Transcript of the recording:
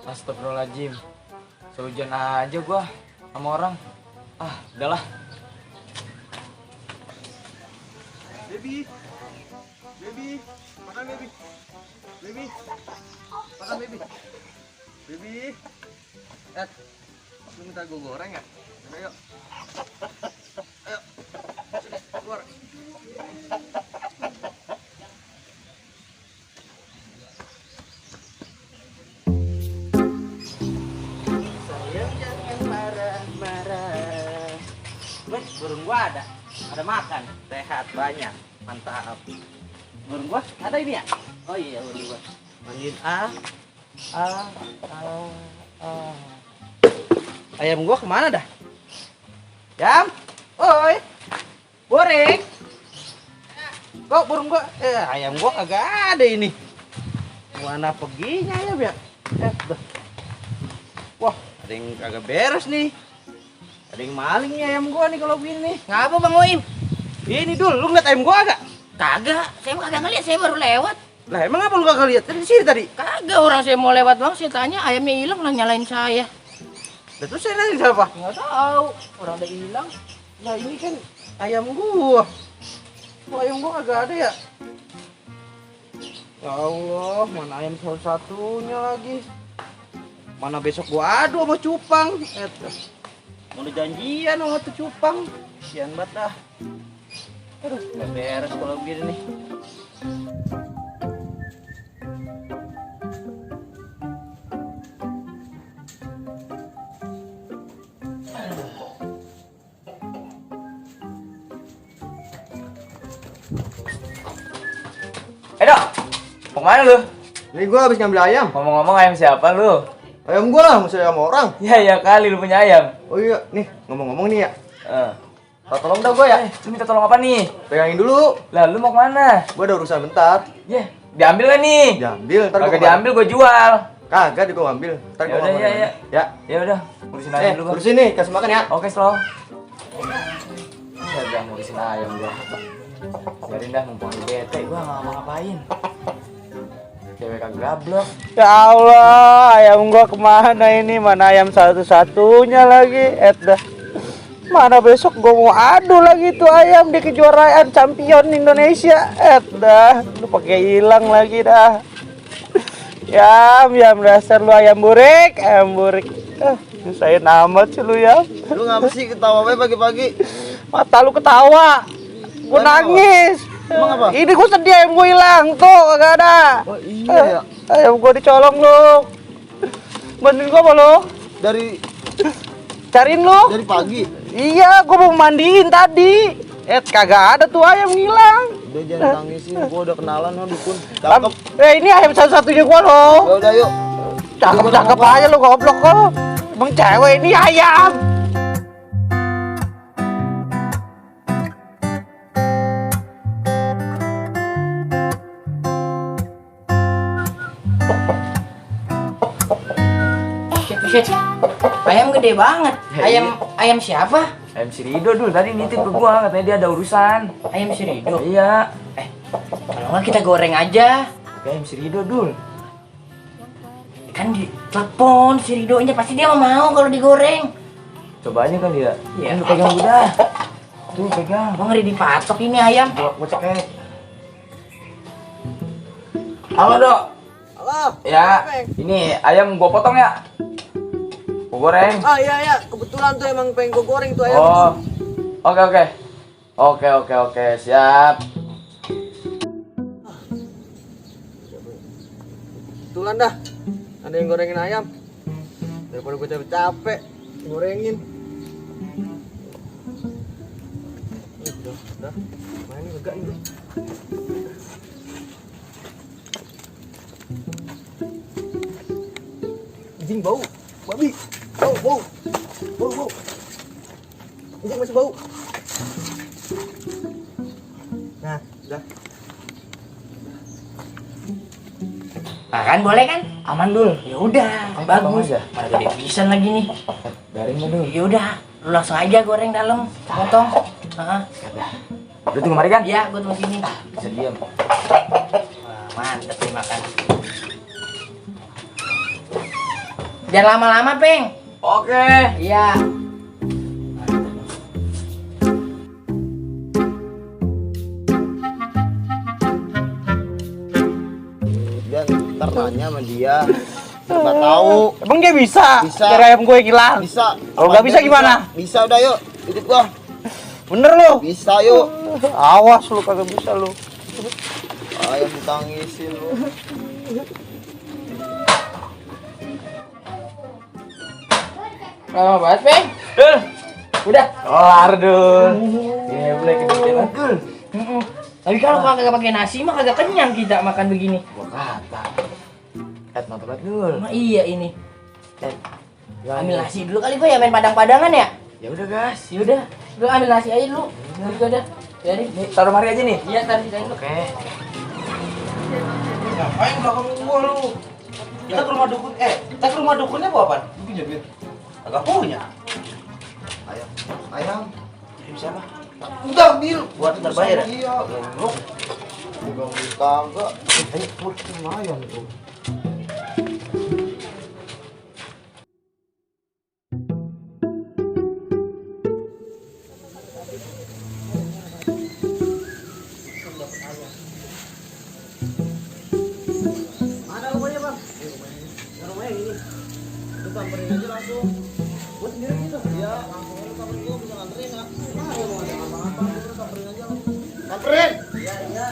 Astagfirullahaladzim. Sehujan aja gua sama orang. Udahlah. Baby, makan baby, makan baby, lu minta gue goreng ya? Ayo, sini, keluar. Sayang jangan marah-marah. Burung gua ada makan, sehat banyak, mantap. Burung gua ada ini ya? Oh iya burung gua. Manggil Ayam gua kemana dah? Jam, oi, goreng. Kok burung gua? Ayam gua kagak ada ini. Mana perginya ayam ya? Wah, ada yang kagak beres nih. Ada yang maling nih ayam gua nih kalau begini nih. Ngapa Bang Oim? Ini dulu, lu ngeliat ayam gua agak? Kagak, saya mah kagak ngeliat, saya baru lewat. Lah emang apa lu kagak lihat? Tadi di sini tadi. Kagak, orang saya mau lewat bang, saya tanya ayamnya hilang lah nyalain saya. Lah terus saya nanya siapa? Nggak tahu, orang udah hilang. Lah ini kan ayam gua. Kok ayam gua kagak ada ya? Ya Allah, mana ayam satu-satunya lagi? Mana besok gua adu sama cupang? Mau janjian sama tuh cupang. Kasian banget dah. Aduh, nggak beres kalau begini nih. Dok, mau kemana lu? Ini gue habis ngambil ayam. Ngomong-ngomong ayam siapa lu? Ayam gue lah, masa ayam orang. Ya kali lu punya ayam. Oh iya, nih ngomong-ngomong nih ya. Tolong dah gue ya. Lu minta tolong apa nih? Pegangin dulu. Lah lu mau kemana? Gue ada urusan bentar. Diambil gak nih? Diambil, ntar Kagak gue diambil gue jual. Kagak, gue ngambil. Ntar Ya gue udah, ngomong. ya. Ya. Ya udah, urusin aja dulu gua. Urusin nih, kasih makan ya. Oke, slow. Ya udah ngurusin ayam gua. Biarin dah mumpung lagi bete, gua nggak ngapa-ngapain. Cewek kagak gablok. Ya Allah, ayam gua kemana ini? Mana ayam satu-satunya lagi? Dah. Mana besok gua mau adu lagi tuh ayam di kejuaraan champion Indonesia. Dah, lu pakai hilang lagi dah. Yam dasar lu ayam burik. Nyusahin amat sih lu ya. Lu ngapa sih ketawa pagi-pagi? Mata lu ketawa. Gua nangis. Emang apa? Ini gua sedih ayam gua hilang tuh, kagak ada. Oh iya ya. Ayam gua dicolong lu. Bantuin gua apa lu? Cariin lu. Dari pagi. Iya, gua mau mandiin tadi. Kagak ada tuh ayam hilang. Udah jangan tangisin, gua udah kenalan sama dukun. Cakep. Ini ayam satu-satunya gua loh. Ya udah yuk. Cakep aja lu goblok lu. Emang cewek ini ayam. Buset, ayam gede banget. Ayam siapa? Ayam si Rido dulu tadi nitip ke gua, katanya dia ada urusan. Ayam si Rido. Iya. Kalau nggak kita goreng aja. Oke, ayam si Rido dul. Kan di telepon si Ridonya pasti dia mau kalau digoreng. Coba aja kali ya. Iya. Lu pegang udah. Tuh pegang. Bang ngeri dipatok ini ayam. Gua cek. Halo, Dok. Halo. Ya, ini ayam gua potong ya. Gua goreng. Iya, kebetulan tuh emang pengen gua goreng tuh ayam. Oh. Oke, siap. Kebetulan dah. Ada yang gorengin ayam. Daripada gue capek-capek gorengin. Udah. Main lega ini. Anjing bau. Babi. Bau. Anjing masih bau. Nah, udah. Nah, kan boleh kan? Aman dul. Ya udah, bagus. aja. Mana gede pisan lagi nih. Garing mah dul. Ya udah, lu langsung aja goreng dalam, potong. Heeh. Lu tunggu mari kan? Iya, gua tunggu sini. Bisa diam. Wah, mantep nih makan. Jangan lama-lama, Peng. Oke. Iya. Dan ntar nanya sama dia. Nggak tahu. Emang dia bisa? Bisa. Cari ayam gue hilang. Bisa. Kalau nggak bisa gimana? Bisa udah yuk. Ikut gua. Bener lu? Bisa yuk. Awas lu kagak bisa lu. Ayam ditangisin lu. Lama banget, Peng. Dul. Udah. Kelar, Dul. Ya, boleh kita Dul. Tapi kalau kagak pakai nasi mah kagak kenyang kita makan begini. Gua kata. Mantap banget, Dul. Emang iya ini. Eh, Ambil nasi dulu kali gue ya main padang-padangan ya. Ya udah, gas. Yaudah, lu ambil nasi aja dulu. Nanti gue ada. Jadi, Nih, taruh mari aja nih. iya taruh situ dulu. Oke. Ngapain belakang gua lu? Kita ke rumah dukun, kita ke rumah dukunnya bawa apaan? Punya duit? Agak punya. Ayam. Ayam. Siapa? Udah ambil. Buat ntar bayar ya? Iya. Bukan kagak. Ayo, buat lumayan tuh. Mana rumahnya, Bang? Rumahnya ini. Lu samperin aja langsung. Gua sendiri gitu. Iya, langsung lu samperin gua bisa nganterin ya. Nah, lu mau ada apa-apa, lu samperin aja langsung. Samperin. Iya, iya.